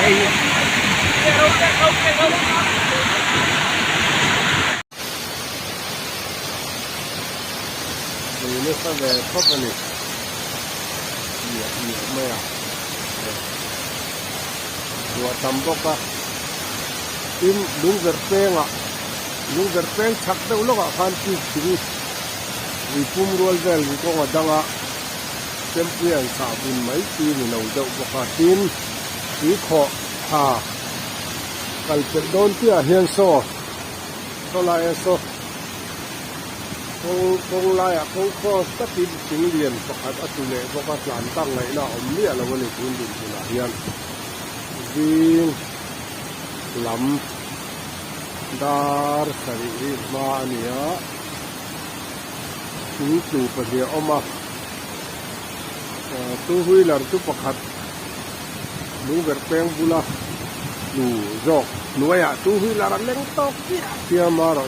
hei hi. Lui nasa ve khawp a ni miah miah mai a ruah tam bawk a tin lungverh pengah lungverh peng chhak deuh lawkah khan tube thing ui pum rual vel kawng a dang a chempui an sah bun mai chi ni lo deuh bawk a tin tui khawh tha kal pelh dawn chiah ah hian saw saw laiah saw kawng kawng laiah kawng cross takin thing lian pakhat a tlu leh bawk a tlan tak ngaihna a awm miah lo a ni tun dinhmunah hian zing lam dar sarih ri hma a ni a thing tlu pahnih a awm a two wheeler chu pakhat lungverh peng bula tlu zawk hnuaiah two wheeler a leng tawk chiah chiam a.